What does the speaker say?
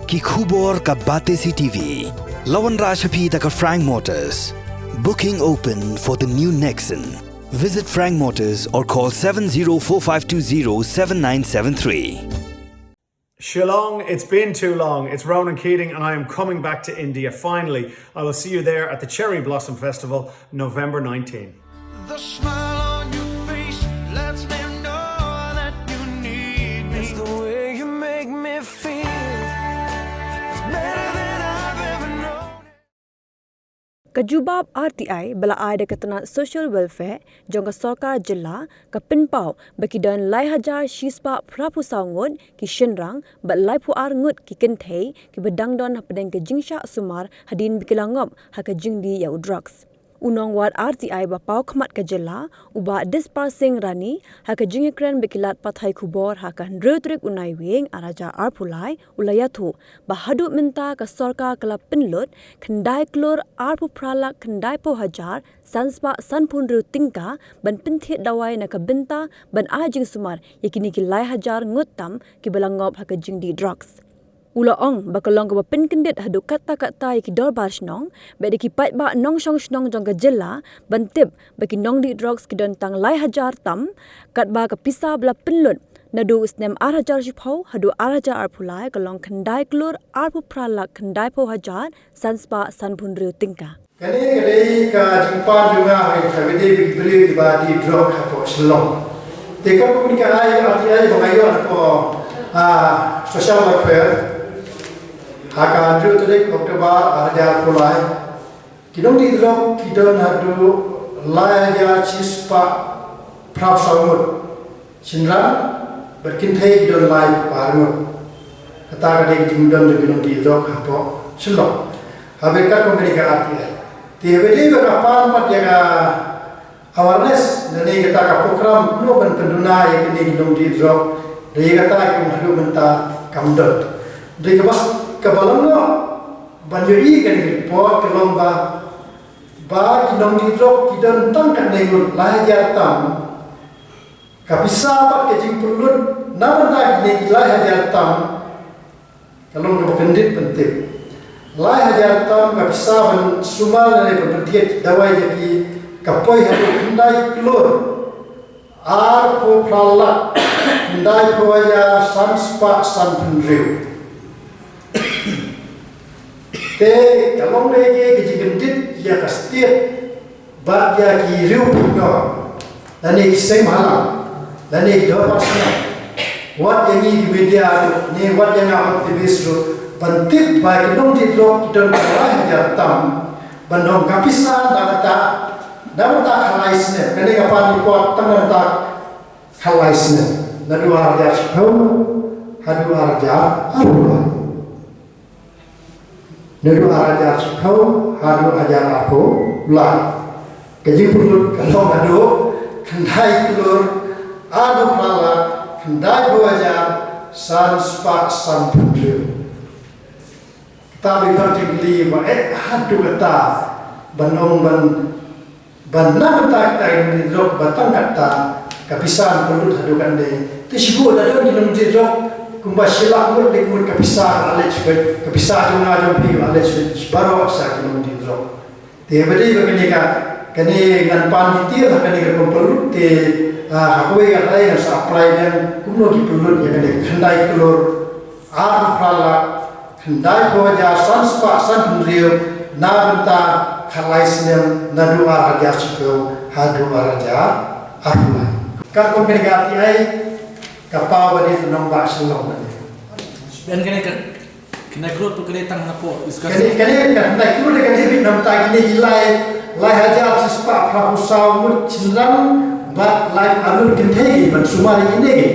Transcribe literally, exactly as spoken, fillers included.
Ki khubor ka Batesi T V. La wanrah sha phi da ka Frank Motors. Booking open for the new Nexon. Visit Frank Motors or call seven zero four five two zero seven nine seven three. Shillong, it's been too long. It's Ronan Keating, and I am coming back to India finally. I will see you there at the Cherry Blossom Festival, November nineteenth. The smile on your face lets me know that you need me. It's the way you make me feel. It's better than I've ever known. Ka jubab R T I ba la ai da ka tnat Social Welfare jong ka sorkar jylla ka pynpaw ba ki don lai hajar shispah phraphew saw ngut ki shynrang bad laiphew ar ngut ki kynthei kiba dang don hapdeng ka jingshah sumar hadien ba ki la ngop ha ka jingdih ïa u drugs. U nongwad R T I ba paw khmat ka jylla, u Bah Dispar Singh Rani, ha ka jingïakren bad ki lad pathai khubor ha ka hynriew tarik u Naiwieng ar hajar arphew lai, u la ïathuh ba haduh mynta ka sorkar ka la pynlut khyndai klur arphew phra lak khyndaiphew hajar sanspah sanphew hynriew tyngka ban pynthied dawai na ka bynta ban ai jingsumar ïa kine ki lai hajar ngut tam kiba la ngop ha ka jingdih drugs. U la ong ba ka long kaba pynkyndit haduh katta katta ïa ki dorbar shnong bad ïa ki paidbah nongshong shnong jong ka jylla ban tip ba ki nongdih drugs ki don tang lai hajar tam, katba ka pisa ba la pynlut naduh u snem ar hajar shiphew haduh ar hajar arphew lai ka long khyndai klur arphew phra lak khyndaiphew hajar sanspah sanphew hynriew tyngka. Kane ka dei ka jingpan jong nga ha kaba ïadei bad ki briew kiba dih drok hapoh Shillong. Te ka kumne ka ai R T I ba nga ïoh hapoh, ah, Social Welfare ha ka hynriew tarik October ar hajar arphew lai. Ki nongdih drok ki don haduh lai hajar shispah phraphew saw ngut. Shynrang bad kynthei ki don laiphew ar ngut. Kata ka dei ka jingdon jong ki nongdih drok hapoh Shillong. Haba kat kum kane ka R T I. Te haba dei ba ka pan pat ïa ka awareness lane kata ka program kumno ban pynduna ïa kine ki nongdih drok. Dei kata ki ong haduh mynta kam don. Dei kaba, kaba long noh ban ïohi kane ka report ka long ba, ba ki nongdih drok ki don tang katne ngut, lai hajar tam. Ka pisa bad ka jingpynlut na bynta kine ki lai hajar tam ka long kaba kyndit ban tip. Lai hajar tam ka pisa ban sumar lane ban pynthied dawai ïa ki ka poi haduh khyndai klur arphew phra lak khyndaiphew hajar sanspah sanphew hynriew. Te ka long ne ka jingkyndit ïa ka state bad ïa ki riew pyndonkam lane ki seng bhalang lane ki dorbar shnong. Wat ïa ngi ki media ruh ne wat ïa nga activist ruh ban tip ba ki nongdih drok ki don lai hajar tam ban ong ka pisa na bynta, na bynta khatlai snem. Kane ka pan report tang na bynta khatlai snem, naduh ar hajar shiphew haduh ar hajar arphew lai. Naduh ar hajar shiphew haduh ar hajar arphew lai. Ka jingpynlut ka long haduh khyndai klur arphew phra lak khyndaiphew hajar sanspah sanphew hynriew. Kata ba i bang jingkylli ba eh haduh kata ban ong ban, ban na bynta kata ka jingdih drok ba tang kata ka pisa ban pynlut haduh katne. Te shu da don ki nongdih drok kumba shi lak ngut, ngut ka pisa ka la leit shuh, ka pisa jong nga jong phi ka la leit shuh baroh sha ki nongdih drok. Te ba dei ba kane ka, kane ngan pan detail ha kane ka rukom pynlut te, ah, ha kawei ka kynhun ngan sa apply biang kumno ki pynlut ïa kane ka khyndai klur arphew phra lak khyndaiphew hajar sanspah sanphew hynriew na bynta khatlai snem naduh ar hajar shiphew haduh ar hajar arphew lai. Katkum kane ka R T I ka paw ba dei ka nongbah Shillong ba dei. Ben kane ka khyndai klur tu ka dei tang na pdeng discussion. Kane, kane ka khyndai klur ka dei beit na bynta kine ki lai, lai hajar shispah phraphew saw ngut shynrang bad lai arngut kynthei ban sumar ïa kine ki.